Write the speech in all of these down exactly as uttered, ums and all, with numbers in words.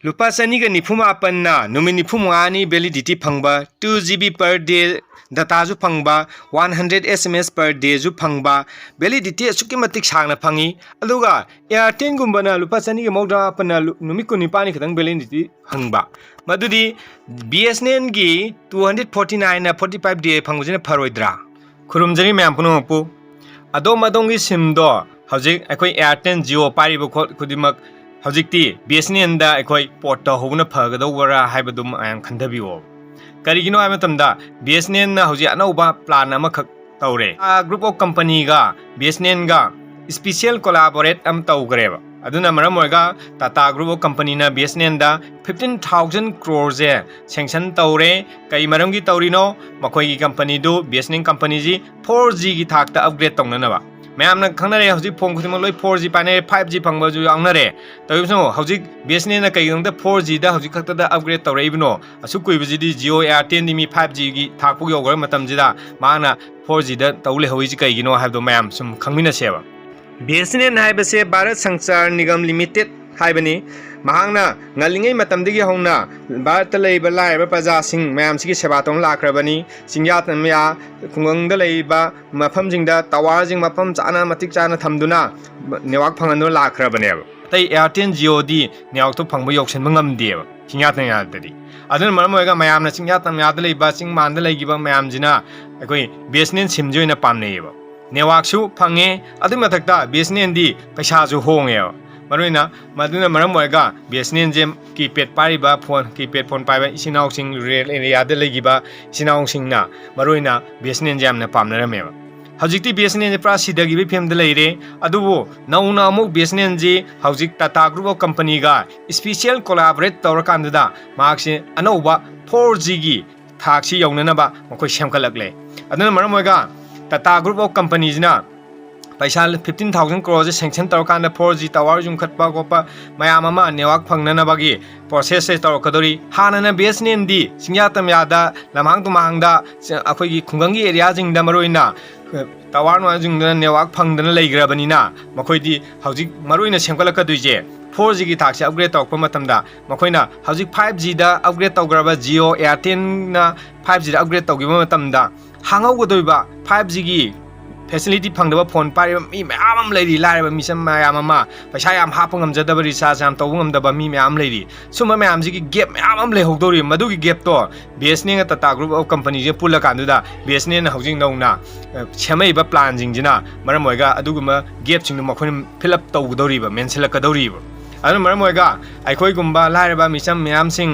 ꯂꯨꯄꯥ ꯆꯅꯤꯒ ꯅꯤꯐꯨ ꯃꯥꯄꯟꯅ ꯅꯨꯃꯤꯠ ꯅꯤꯐꯨ ꯃꯉꯥꯅꯤ validity ꯐꯪꯕ, two G B per day dataꯁꯨ ꯐꯪꯕ, one hundred S M S per dayꯁꯨ ꯐꯪꯕ, validity ꯑꯁꯨꯛꯀꯤ ꯃꯇꯤꯛ ꯁꯥꯡꯅ ꯐꯪꯉꯤ꯫ ꯑꯗꯨꯒ Airtelꯒꯨꯝꯕꯅ ꯂꯨꯄꯥ ꯆꯅꯤꯒ ꯃꯧꯗ꯭ꯔꯥ ꯃꯥꯄꯟꯅ ꯂꯨ-, ꯅꯨꯃꯤꯠ ꯀꯨꯟꯅꯤꯄꯥꯟꯅꯤ ꯈꯛꯇꯪ validity ꯐꯪꯕ꯫ ꯃꯗꯨꯗꯤ BSNLꯒꯤ two hundred forty nineꯅ forty five day ꯐꯪꯕꯁꯤꯅ ꯐꯔꯣꯏꯗ꯭ꯔꯥ? ꯈꯨꯔꯨꯝꯖꯔꯤ ꯃꯌꯥꯝ ꯄꯨꯝꯅꯃꯛꯄꯨ꯫ ꯑꯗꯣꯝ ꯑꯗꯣꯝꯒꯤ SIMꯗꯣ ꯍꯧꯖꯤꯛ ꯑꯩꯈꯣꯏ Airtel, Jio ꯄꯥꯏꯔꯤꯕ ꯈꯣꯠ ꯈꯨꯗꯤꯡꯃꯛ ꯍꯧꯖꯤꯛꯇꯤ BSNLꯗ ꯑꯩꯈꯣꯏ port ꯇꯧꯍꯧꯕꯅ ꯐꯒꯗꯧꯕ꯭ꯔꯥ ꯍꯥꯏꯕꯗꯨ ꯃꯌꯥꯝ ꯈꯟꯊꯕꯤꯌꯣ꯫ ꯀꯔꯤꯒꯤꯅꯣ ꯍꯥꯏꯕ ꯃꯇꯝꯗ BSNLꯅ ꯍꯧꯖꯤꯛ ꯑꯅꯧꯕ plan ꯑꯃꯈꯛ ꯇꯧꯔꯦ꯫ Tata Group of Companyꯒ BSNLꯒ special collaborate ꯑꯃ ꯇꯧꯈ꯭ꯔꯦꯕ꯫ ꯑꯗꯨꯅ ꯃꯔꯝ ꯑꯣꯏꯔꯒ Tata Group of Companyꯅ BSNLꯗ fifteen thousand croreꯁꯦ sanction ꯇꯧꯔꯦ꯫ ꯀꯩ ꯃꯔꯝꯒꯤ ꯇꯧꯔꯤꯅꯣ? ꯃꯈꯣꯏꯒꯤ companyꯗꯨ, BSNL companyꯁꯤ four Gꯒꯤ ꯊꯥꯛꯇ upgrade ꯇꯧꯅꯅꯕ꯫ ꯃꯌꯥꯝꯅ ꯈꯪꯅꯔꯦ, ꯍꯧꯖꯤꯛ phone ꯈꯨꯗꯤꯡꯃꯛ ꯂꯣꯏ four G ꯄꯥꯏꯅꯔꯦ, five G ꯐꯪꯕꯁꯨ ꯌꯥꯎꯅꯔꯦ꯫ ꯇꯧꯔꯤꯕꯁꯤꯅ ꯍꯧꯖꯤꯛ BSNLꯅ ꯀꯩꯒꯤꯗꯃꯛꯇ four Gꯗ ꯍꯧꯖꯤꯛ ꯈꯛꯇꯗ upgrade ꯇꯧꯔꯛꯏꯕꯅꯣ? ꯑꯁꯨꯛ ꯀꯨꯏꯕꯁꯤꯗꯤ Jio, Airtelꯗꯤ ꯃꯤ five Gꯒꯤ ꯊꯥꯛ ꯐꯥꯎ ꯌꯧꯈ꯭ꯔꯕ ꯃꯇꯝꯁꯤꯗ ꯃꯍꯥꯛꯅ four Gꯗ ꯇꯧ ꯂꯩꯍꯧꯔꯤꯁꯤ ꯀꯩꯒꯤꯅꯣ ꯍꯥꯏꯕꯗꯣ ꯃꯌꯥꯝ ꯁꯨꯝ ꯈꯪꯃꯤꯟꯅꯁꯦꯕ꯫ BSNL ꯍꯥꯏꯕꯁꯦ ꯚꯥꯔꯠ ꯁꯪꯆꯥꯔ ꯅꯤꯒꯝ ꯂꯤꯃꯤꯇꯦꯠ ꯍꯥꯏꯕꯅꯤ꯫ ꯃꯍꯥꯛꯅ ꯉꯜꯂꯤꯉꯩ ꯃꯇꯝꯗꯒꯤ ꯍꯧꯅ ꯚꯥꯔꯠꯇ ꯂꯩꯔꯤꯕ ꯂꯥꯏꯔꯕ ꯄ꯭ꯔꯖꯥꯁꯤꯡ ꯃꯌꯥꯝꯁꯤꯒꯤ ꯁꯦꯕꯥ ꯇꯧꯅ ꯂꯥꯛꯈ꯭ꯔꯕꯅꯤ꯫ ꯆꯤꯡꯌꯥ ꯇꯝꯌꯥ ꯈꯨꯡꯒꯪꯗ ꯂꯩꯔꯤꯕ ꯃꯐꯝꯁꯤꯡꯗ towerꯁꯤꯡ ꯃꯐꯝ ꯆꯥꯅ, ꯃꯇꯤꯛ ꯆꯥꯅ ꯊꯝꯗꯨꯅ network ꯐꯪꯍꯟꯗꯨꯅ ꯂꯥꯛꯈ꯭ꯔꯕꯅꯦꯕ꯫ ꯑꯇꯩ Airtel, Jioꯗꯤ networkꯇꯣ ꯐꯪꯕ ꯌꯧꯁꯤꯟꯕ ꯉꯝꯗꯦꯕ ꯆꯤꯡꯌꯥ ꯇꯝꯌꯥꯗꯗꯤ꯫ ꯑꯗꯨꯅ ꯃꯔꯝ ꯑꯣꯏꯔꯒ ꯃꯌꯥꯝꯅ ꯆꯤꯡꯌꯥ ꯇꯝꯌꯥꯗ ꯂꯩꯕ, ꯆꯤꯡ ꯃꯥꯟꯗ ꯂꯩꯈꯤꯕ ꯃꯌꯥꯝꯁꯤꯅ ꯑꯩꯈꯣꯏ BSNL SIMꯁꯤ ꯑꯣꯏꯅ ꯄꯥꯝꯅꯩꯌꯦꯕ꯫ Networkꯁꯨ ꯐꯪꯉꯦ, ꯑꯗꯨꯒꯤ ꯃꯊꯛꯇ BSNLꯗꯤ ꯄꯩꯁꯥꯁꯨ ꯍꯣꯡꯉꯦꯕ꯫ ꯃꯔꯨꯑꯣꯏꯅ ꯃꯗꯨꯅ ꯃꯔꯝ ꯑꯣꯏꯔꯒ BSNLꯁꯦ keypad ꯄꯥꯏꯔꯤꯕ phone, keypad phone ꯄꯥꯏꯕ ꯏꯆꯤꯟ ꯏꯅꯥꯎꯁꯤꯡ, rural areaꯗ ꯂꯩꯈꯤꯕ ꯏꯆꯤꯟ ꯏꯅꯥꯎꯁꯤꯡꯅ ꯃꯔꯨꯑꯣꯏꯅ BSNLꯁꯦ ꯌꯥꯝꯅ ꯄꯥꯝꯅꯔꯝꯃꯦꯕ꯫ ꯍꯧꯖꯤꯛꯇꯤ BSNLꯁꯦ ꯄꯨꯔꯥ ꯁꯤꯊꯈꯤꯕꯒꯤ ꯐꯤꯕꯝꯗ ꯂꯩꯔꯦ꯫ ꯑꯗꯨꯕꯨ ꯅꯧꯅ ꯑꯃꯨꯛ BSNLꯁꯤ ꯍꯧꯖꯤꯛ Tata Group of Companyꯒ special collaborate ꯇꯧꯔꯀꯥꯟꯗꯨꯗ ꯃꯍꯥꯛꯁꯤ ꯑꯅꯧꯕ four Gꯒꯤ ꯊꯥꯛꯁꯤ ꯌꯧꯅꯅꯕ ꯃꯈꯣꯏ ꯁꯦꯝꯒꯠꯂꯛꯂꯦ꯫ ꯑꯗꯨꯅ ꯃꯔꯝ ꯑꯣꯏꯔꯒ Tata Group of Companyꯁꯤꯅ ꯄꯩꯁꯥ fifteen thousand croreꯁꯦ sanction ꯇꯧꯔꯀꯥꯟꯗ four G tower ꯌꯨꯡꯈꯠꯄ ꯈꯣꯠꯄ ꯃꯌꯥꯝ ꯑꯃ network ꯐꯪꯅꯅꯕꯒꯤ processꯁꯦ ꯇꯧꯔꯛꯀꯗꯧꯔꯤ꯫ ꯍꯥꯟꯅꯅ BSNLꯗꯤ ꯆꯤꯡꯌꯥ ꯇꯝꯌꯥꯗ, ꯂꯝꯍꯥꯡ ꯇꯨꯝꯍꯥꯡꯗ, ꯑꯩꯈꯣꯏꯒꯤ ꯈꯨꯡꯒꯪꯒꯤ areaꯁꯤꯡꯗ ꯃꯔꯨꯑꯣꯏꯅ tower ꯅꯨꯡꯋꯥꯔꯁꯤꯡꯗ network ꯐꯪꯗꯅ ꯂꯩꯈ꯭ꯔꯕꯅꯤꯅ ꯃꯈꯣꯏꯗꯤ ꯍꯧꯖꯤꯛ ꯃꯔꯨꯑꯣꯏꯅ ꯁꯦꯝꯒꯠꯂꯛꯀꯗꯣꯏꯁꯦ ꯐꯣꯔ ꯖꯤꯒꯤ ꯊꯥꯛꯁꯦ ꯑꯞꯒ꯭ꯔꯦꯗ ꯇꯧꯔꯛꯄ ꯃꯇꯝꯗ ꯃꯈꯣꯏꯅ ꯍꯧꯖꯤꯛ ꯐꯥꯏꯚ ꯖꯤꯗ ꯑꯞꯒ꯭ꯔꯦꯗ ꯇꯧꯈ꯭ꯔꯕ Jio, Airtelꯅ ꯐꯥꯏꯚ ꯖꯤꯗ ꯑꯞꯒ꯭ꯔꯦꯗ ꯇꯧꯈꯤꯕ ꯃꯇꯝꯗ ꯍꯥꯡꯍꯧꯒꯗꯧꯔꯤꯕ ꯐꯥꯏꯚ ꯖꯤꯒꯤ ꯐꯦꯁꯤꯂꯤꯇꯤ ꯐꯪꯗꯕ ꯐꯣꯟ ꯄꯥꯏꯔꯤꯕ ꯃꯤ ꯃꯌꯥꯝ ꯑꯃ ꯂꯩꯔꯤ, ꯂꯥꯏꯔꯕ ꯃꯤꯆꯝ ꯃꯌꯥꯝ ꯑꯃ, ꯄꯩꯁꯥ ꯌꯥꯝ ꯍꯥꯞꯄ ꯉꯝꯖꯗꯕ, ꯔꯤꯆꯥꯔꯖ ꯌꯥꯝ ꯇꯧꯕ ꯉꯝꯗꯕ ꯃꯤ ꯃꯌꯥꯝ ꯂꯩꯔꯤ꯫ ꯁꯨꯝꯕ ꯃꯌꯥꯝꯁꯤꯒꯤ ꯒꯦꯞ ꯃꯌꯥꯝ ꯑꯃ ꯂꯩꯍꯧꯗꯧꯔꯤ꯫ ꯃꯗꯨꯒꯤ ꯒꯦꯞꯇꯣ BSNL ꯒ Tata Group of Companyꯁꯦ ꯄꯨꯜꯂꯀꯥꯟꯗꯨꯗ BSNLꯅ ꯍꯧꯖꯤꯛ ꯅꯧꯅ, ꯑ, ꯁꯦꯝꯃꯛꯏꯕ ꯄ꯭ꯂꯥꯟꯁꯤꯡꯁꯤꯅ ꯃꯔꯝ ꯑꯣꯏꯔꯒ ꯑꯗꯨꯒꯨꯝꯕ ꯒꯦꯞꯁꯤꯡꯗꯣ ꯃꯈꯣꯏꯅ ꯐꯤꯜ ꯑꯞ ꯇꯧꯒꯗꯧꯔꯤꯕ, ꯃꯦꯟꯁꯤꯜꯂꯛꯀꯗꯧꯔꯤꯕ꯫ ꯑꯗꯨꯅ ꯃꯔꯝ ꯑꯣꯏꯔꯒ ꯑꯩꯈꯣꯏꯒꯨꯝꯕ ꯂꯥꯏꯔꯕ ꯃꯤꯆꯝ ꯃꯌꯥꯝꯁꯤꯡ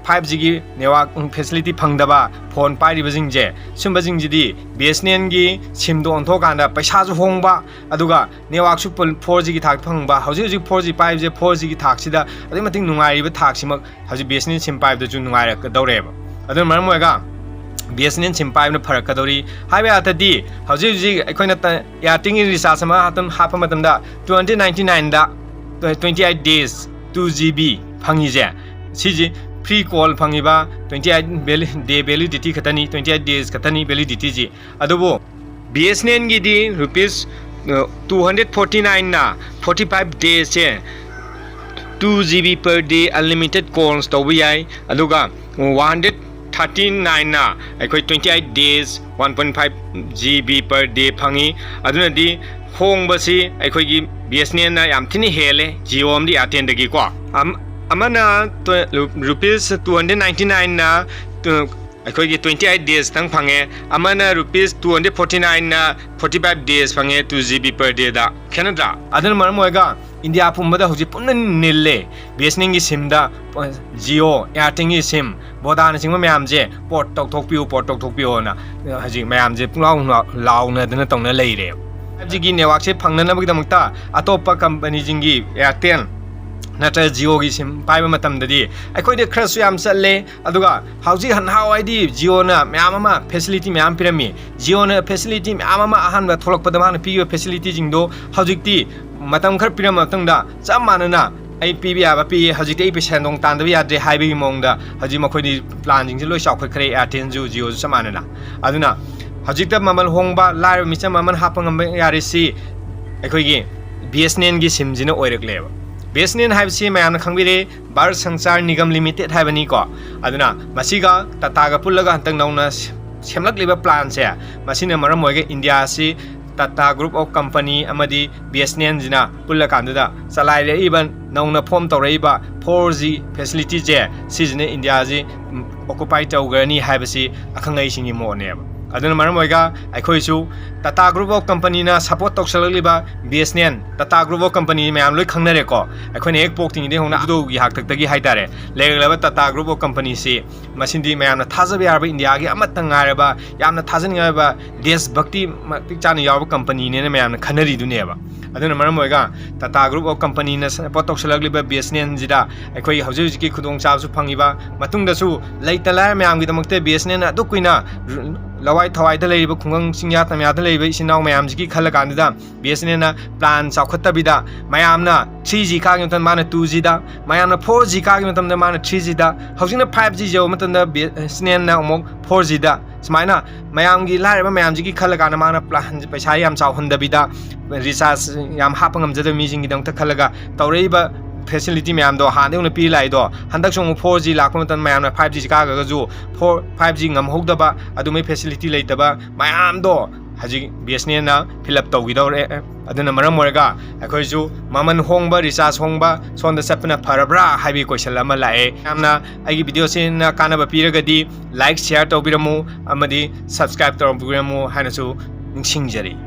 ꯐꯥꯏꯚ ꯖꯤꯒꯤ ꯅꯦꯠꯋꯥꯛ ꯐꯦꯁꯤꯂꯤꯇꯤ ꯐꯪꯗꯕ ꯐꯣꯟ ꯄꯥꯏꯔꯤꯕꯁꯤꯡꯁꯦ, ꯁꯨꯝꯕꯁꯤꯡꯁꯤꯗꯤ BSNLꯒꯤ ꯁꯤꯝꯗꯣ ꯑꯣꯟꯊꯣꯛꯑꯀꯥꯟꯗ ꯄꯩꯁꯥꯁꯨ ꯍꯣꯡꯕ, ꯑꯗꯨꯒ ꯅꯦꯠꯋꯥꯛꯁꯨ ꯐꯣꯔ ꯖꯤꯒꯤ ꯊꯥꯛꯇ ꯐꯪꯕ꯫ ꯍꯧꯖꯤꯛ ꯍꯧꯖꯤꯛ ꯐꯣꯔ ꯖꯤ ꯄꯥꯏꯕꯁꯦ ꯐꯣꯔ ꯖꯤꯒꯤ ꯊꯥꯛꯁꯤꯗ ꯑꯗꯨꯛꯀꯤ ꯃꯇꯤꯛ ꯅꯨꯡꯉꯥꯏꯔꯤꯕ ꯊꯥꯛꯁꯤꯃꯛ ꯍꯧꯖꯤꯛ BSNL ꯁꯤꯝ ꯄꯥꯏꯕꯗꯁꯨ ꯅꯨꯡꯉꯥꯏꯔꯛꯀꯗꯧꯔꯦꯕ꯫ ꯑꯗꯨꯅ ꯃꯔꯝ ꯑꯣꯏꯔꯒ BSNL ꯁꯤꯝ ꯄꯥꯏꯕꯅ ꯐꯔꯛꯀꯗꯧꯔꯤ꯫ ꯍꯥꯏꯕ ꯌꯥꯔꯗꯤ ꯍꯧꯖꯤꯛ ꯍꯧꯖꯤꯛ ꯑꯩꯈꯣꯏꯅ ꯇ-, Airtelꯒꯤ ꯔꯤꯆꯥꯔꯖ ꯑꯃ ꯑꯗꯨꯝ ꯍꯥꯞꯄ ꯃꯇꯝꯗ two hundred ninety nineꯗ twenty eight days two GB ꯐꯪꯉꯤꯁꯦ, ꯁꯤꯁꯤ ꯐ꯭ꯔꯤ ꯀꯣꯜ ꯐꯪꯉꯤꯕ, twenty eight ꯚꯦꯂꯤ-, ꯗꯦ ꯚꯦꯂꯤꯗꯤꯇꯤ ꯈꯛꯇꯅꯤ, twenty eight days ꯈꯛꯇꯅꯤ ꯚꯦꯂꯤꯗꯤꯇꯤꯁꯤ꯫ ꯑꯗꯨꯕꯨ BSNLꯒꯤꯗꯤ ꯔꯨꯄꯤꯁ, ꯑ, two hundred forty nineꯅ forty five daysꯁꯦ two GB per day unlimited calls ꯇꯧꯕ ꯌꯥꯏ, ꯑꯗꯨꯒ one hundred thirty nineꯅ ꯑꯩꯈꯣꯏ twenty eight days one point five GB per day ꯐꯪꯉꯤ꯫ ꯑꯗꯨꯅꯗꯤ ꯍꯣꯡꯕꯁꯤ ꯑꯩꯈꯣꯏꯒꯤ BSNLꯅ ꯌꯥꯝ ꯊꯤꯅ ꯍꯦꯜꯂꯦ, Jio ꯑꯃꯗꯤ Airtelꯗꯒꯤꯀꯣ꯫ ꯑꯝ-, ꯑꯃꯅ ꯇꯣ-, ꯔꯨ-, ꯔꯨꯄꯤꯁ two hundred ninety nineꯅ ꯇꯨ-, ꯑꯩꯈꯣꯏꯒꯤ twenty eight daysꯇꯪ ꯐꯪꯉꯦ, ꯑꯃꯅ ꯔꯨꯄꯤꯁ two hundred forty nineꯅ forty five days ꯐꯪꯉꯦ, two GB per dayꯗ꯫ ꯈꯦꯠꯅꯗ꯭ꯔꯥ? ꯑꯗꯨꯅ ꯃꯔꯝ ꯑꯣꯏꯔꯒ ꯏꯟꯗꯤꯌꯥ ꯄꯨꯝꯕꯗ ꯍꯧꯖꯤꯛ ꯄꯨꯟꯅ ꯅꯤꯜꯂꯦ꯫ BSNLꯒꯤ ꯁꯤꯝꯗ, ꯑ, Jio, Airtelꯒꯤ ꯁꯤꯝ, Vodaꯅꯆꯤꯡꯕ ꯃꯌꯥꯝꯁꯦ ꯄꯣꯔꯠ ꯇꯧꯊꯣꯛꯄꯤꯌꯨ, ꯄꯣꯔꯠ ꯇꯧꯊꯣꯛꯄꯤꯌꯨꯅ ꯍꯧꯖꯤꯛ ꯃꯌꯥꯝꯁꯦ ꯄꯨꯡꯂꯥꯎ ꯂꯥꯎꯅꯗꯅ ꯇꯧꯅ ꯂꯩꯔꯦꯕ꯫ ꯐꯥꯏꯚ ꯖꯤꯒꯤ ꯅꯦꯠꯋꯥꯛꯁꯦ ꯐꯪꯅꯅꯕꯒꯤꯗꯃꯛꯇ ꯑꯇꯣꯞꯄ ꯀꯝꯄꯅꯤꯁꯤꯡꯒꯤ Airtel ꯅꯠꯇ꯭ꯔꯒ Jioꯒꯤ ꯁꯤꯝ ꯄꯥꯏꯕ ꯃꯇꯝꯗꯗꯤ ꯑꯩꯈꯣꯏꯗ ꯈꯔꯁꯨ ꯌꯥꯝ ꯆꯠꯂꯦ꯫ ꯑꯗꯨꯒ ꯍꯧꯖꯤꯛ ꯅꯍꯥꯟꯋꯥꯏꯗꯤ Jioꯅ ꯃꯌꯥꯝ ꯑꯃ ꯐꯦꯁꯤꯂꯤꯇꯤ ꯃꯌꯥꯝ ꯄꯤꯔꯝꯃꯤ꯫ Jioꯅ ꯐꯦꯁꯤꯂꯤꯇꯤ ꯃꯌꯥꯝ ꯑꯃ ꯑꯍꯥꯟꯕ ꯊꯣꯛꯂꯛꯄꯗ ꯃꯥꯅ ꯄꯤꯈꯤꯕ ꯐꯦꯁꯤꯂꯤꯇꯤꯁꯤꯡꯗꯣ ꯍꯧꯖꯤꯛꯇꯤ ꯃꯇꯝ ꯈꯔ ꯄꯤꯔꯝꯕ ꯃꯇꯨꯡꯗ ꯆꯞ ꯃꯥꯟꯅꯅ ꯑꯩ ꯄꯤꯕ ꯌꯥꯕ ꯄꯤꯌꯦ, ꯍꯧꯖꯤꯛꯇꯤ ꯑꯩ ꯄꯩꯁꯥ ꯁꯦꯟꯗꯣꯡ ꯇꯥꯟꯗꯕ ꯌꯥꯗ꯭ꯔꯦ ꯍꯥꯏꯕꯒꯤ ꯃꯑꯣꯡꯗ ꯍꯧꯖꯤꯛ ꯃꯈꯣꯏꯗꯤ ꯄ꯭ꯂꯥꯟꯁꯤꯡꯁꯦ ꯂꯣꯏ ꯆꯥꯎꯈꯠꯈ꯭ꯔꯦ, Airtelꯁꯨ Jioꯁꯨ ꯆꯞ ꯃꯥꯟꯅꯅ꯫ ꯑꯗꯨꯅ ꯍꯧꯖꯤꯛꯇ ꯃꯃꯜ ꯍꯣꯡꯕ, ꯂꯥꯏꯔꯕ ꯃꯤꯆꯝ ꯑꯃꯅ ꯍꯥꯞꯄ ꯉꯝꯕ ꯌꯥꯔꯤꯁꯤ ꯑꯩꯈꯣꯏꯒꯤ BSNLꯒꯤ ꯁꯤꯝꯁꯤꯅ ꯑꯣꯏꯔꯛꯂꯦꯕ꯫ BSNL ꯍꯥꯏꯕꯁꯤ ꯃꯌꯥꯝꯅ ꯈꯪꯕꯤꯔꯦ, ꯚꯥꯔꯠ ꯁꯪꯆꯥꯔ ꯅꯤꯒꯝ ꯂꯤꯃꯤꯇꯦꯠ ꯍꯥꯏꯕꯅꯤꯀꯣ꯫ ꯑꯗꯨꯅ ꯃꯁꯤꯒ ꯇꯥꯇꯥꯒ ꯄꯨꯜꯂꯒ ꯍꯟꯗꯛ ꯅꯧꯅ ꯁꯦꯝꯂꯛꯂꯤꯕ ꯄ꯭ꯂꯥꯟꯁꯦ, ꯃꯁꯤꯅ ꯃꯔꯝ ꯑꯣꯏꯔꯒ ꯏꯟꯗꯤꯌꯥ ꯑꯁꯤ ꯇꯥꯇꯥ ꯒ꯭ꯔꯨꯞ ꯑꯣꯐ ꯀꯝꯄꯅꯤ ꯑꯃꯗꯤ BSNLꯁꯤꯅ ꯄꯨꯜꯂꯀꯥꯟꯗꯨꯗ ꯆꯂꯥꯏꯔꯛꯏꯕ, ꯅꯧꯅ ꯐꯣꯝ ꯇꯧꯔꯛꯏꯕ four G facilityꯁꯦ, ꯁꯤꯁꯤꯅ ꯏꯟꯗꯤꯌꯥꯁꯤ ꯑꯣꯀꯨꯄꯥꯏ ꯇꯧꯈ꯭ꯔꯅꯤ ꯍꯥꯏꯕꯁꯤ ꯑꯈꯪ ꯑꯍꯩꯁꯤꯡꯒꯤ ꯃꯣꯠꯅꯦꯕ꯫ ꯑꯗꯨꯅ ꯃꯔꯝ ꯑꯣꯏꯔꯒ ꯑꯩꯈꯣꯏꯁꯨ ꯇꯥꯇꯥ ꯒ꯭ꯔꯨꯞ ꯑꯣꯐ ꯀꯝꯄꯅꯤꯅ ꯁꯄꯣꯔꯠ ꯇꯧꯁꯜꯂꯛꯂꯤꯕ BSNL, Tata group of company ꯃꯌꯥꯝ ꯂꯣꯏ ꯈꯪꯅꯔꯦꯀꯣ꯫ ꯑꯩꯈꯣꯏꯅ ꯍꯦꯛ ꯄꯣꯛꯇ꯭ꯔꯤꯉꯩꯗꯩ ꯍꯧꯅ ꯑꯗꯨꯒꯤ ꯍꯥꯛꯇꯛꯇꯒꯤ ꯍꯥꯏꯇꯥꯔꯦ, ꯂꯩꯔꯛꯂꯕ ꯇꯥꯇꯥ ꯒ꯭ꯔꯨꯞ ꯑꯣꯐ ꯀꯝꯄꯅꯤꯁꯤ ꯃꯁꯤꯗꯤ ꯃꯌꯥꯝꯅ ꯊꯥꯖꯕ ꯌꯥꯔꯕ, ꯏꯟꯗꯤꯌꯥꯒꯤ ꯑꯃꯠꯇ ꯉꯥꯏꯔꯕ, ꯌꯥꯝꯅ ꯊꯥꯖꯅꯤꯡꯉꯥꯏ ꯑꯣꯏꯕ, ꯗꯦꯁ ꯚꯛꯇꯤ ꯃꯇꯤꯛ ꯆꯥꯅ ꯌꯥꯎꯕ ꯀꯝꯄꯅꯤꯅꯦꯅ ꯃꯌꯥꯝꯅ ꯈꯟꯅꯔꯤꯗꯨꯅꯦꯕ꯫ ꯑꯗꯨꯅ ꯃꯔꯝ ꯑꯣꯏꯔꯒ ꯇꯥꯇꯥ ꯒ꯭ꯔꯨꯞ ꯑꯣꯐ ꯀꯝꯄꯅꯤꯅ ꯁꯄꯣꯔꯠ ꯇꯧꯁꯜꯂꯛꯂꯤꯕ BSNLꯁꯤꯗ ꯑꯩꯈꯣꯏ ꯍꯧꯖꯤꯛ ꯍꯧꯖꯤꯛꯀꯤ ꯈꯨꯗꯣꯡꯆꯥꯕꯁꯨ ꯐꯪꯉꯤꯕ, ꯃꯇꯨꯡꯗꯁꯨ ꯂꯩꯇ ꯂꯥꯏꯔ ꯃꯌꯥꯝꯒꯤꯗꯃꯛꯇ BSNLꯅ ꯑꯗꯨꯛ ꯀꯨꯏꯅ ꯂꯋꯥꯏ ꯊꯋꯥꯏꯗ ꯂꯩꯔꯤꯕ ꯈꯨꯡꯒꯪ ꯆꯤꯡꯌꯥ ꯇꯝꯌꯥꯗ ꯂꯩꯔꯤꯕ ꯏꯆꯤꯟ ꯏꯅꯥꯎ ꯃꯌꯥꯝꯁꯤꯒꯤ ꯈꯜꯂ ꯀꯥꯟꯗꯨꯗ BSNLꯅ ꯄ꯭ꯂꯥꯟ ꯆꯥꯎꯈꯠꯇꯕꯤꯗ, ꯃꯌꯥꯝꯅ three G ꯀꯥꯈꯤꯕ ꯃꯇꯝꯗ ꯃꯥꯅ two Gꯗ, ꯃꯌꯥꯝꯅ four G ꯀꯥꯈꯤꯕ ꯃꯇꯝꯗ ꯃꯥꯅ three Gꯗ, ꯍꯧꯖꯤꯛꯅ five G ꯌꯧꯕ ꯃꯇꯝꯗ BSNLꯅ ꯑꯃꯨꯛ four Gꯗ, ꯁꯨꯃꯥꯏꯅ ꯃꯌꯥꯝꯒꯤ ꯂꯥꯏꯔꯕ ꯃꯌꯥꯝꯁꯤꯒꯤ ꯈꯜꯂ ꯀꯥꯟꯗ ꯃꯥꯅ ꯄ꯭ꯂꯥꯟ ꯄꯩꯁꯥ ꯌꯥꯝ ꯆꯥꯎꯍꯟꯗꯕꯤꯗ, ꯔꯤꯆꯥꯔꯖ ꯌꯥꯝ ꯍꯥꯞꯄ ꯉꯝꯖꯗꯕ ꯃꯤꯁꯤꯡꯒꯤꯗꯃꯛꯇ ꯈꯜꯂꯒ ꯇꯧꯔꯛꯏꯕ facility ꯃꯌꯥꯝꯗꯣ ꯍꯥꯟꯅꯗꯩ ꯍꯧꯅ ꯄꯤꯔ ꯂꯥꯛꯏꯗꯣ, ꯍꯟꯗꯛꯁꯨ ꯑꯃꯨꯛ four G ꯂꯥꯛꯄ ꯃꯇꯝꯗ ꯃꯌꯥꯝꯅ five G ꯀꯥꯈ꯭ꯔꯒꯁꯨ four five G ꯉꯝꯍꯧꯗꯕ, ꯑꯗꯨꯃꯥꯏ facility ꯂꯩꯇꯕ ꯃꯌꯥꯝꯗꯣ ꯍꯧꯖꯤꯛ BSNLꯅ fill up ꯇꯧꯈꯤꯗꯧꯔꯦ꯫ ꯑꯗꯨꯅ ꯃꯔꯝ ꯑꯣꯏꯔꯒ ꯑꯩꯈꯣꯏꯁꯨ ꯃꯃꯜ ꯍꯣꯡꯕ, ꯔꯤꯆꯥꯔꯖ ꯍꯣꯡꯕ ꯁꯣꯝꯗ ꯆꯠꯄꯅ ꯐꯔꯕ꯭ꯔꯥ ꯍꯥꯏꯕꯒꯤ question ꯑꯃ ꯂꯥꯛꯑꯦ꯫ ꯌꯥꯝꯅ ꯑꯩꯒꯤ videoꯁꯤꯅ ꯀꯥꯟꯅꯕ ꯄꯤꯔꯒꯗꯤ like, share ꯇꯧꯕꯤꯔꯝꯃꯨ ꯑꯃꯗꯤ subscribe ꯇꯧꯕꯤꯔꯝꯃꯨ ꯍꯥꯏꯅꯁꯨ ꯅꯤꯡꯁꯤꯡꯖꯔꯤ꯫